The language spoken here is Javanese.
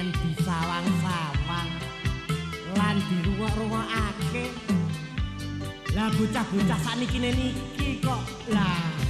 yen disawang-sawang lan dirungok-rungokake. Lah bocah-bocah sakniki niki kok lah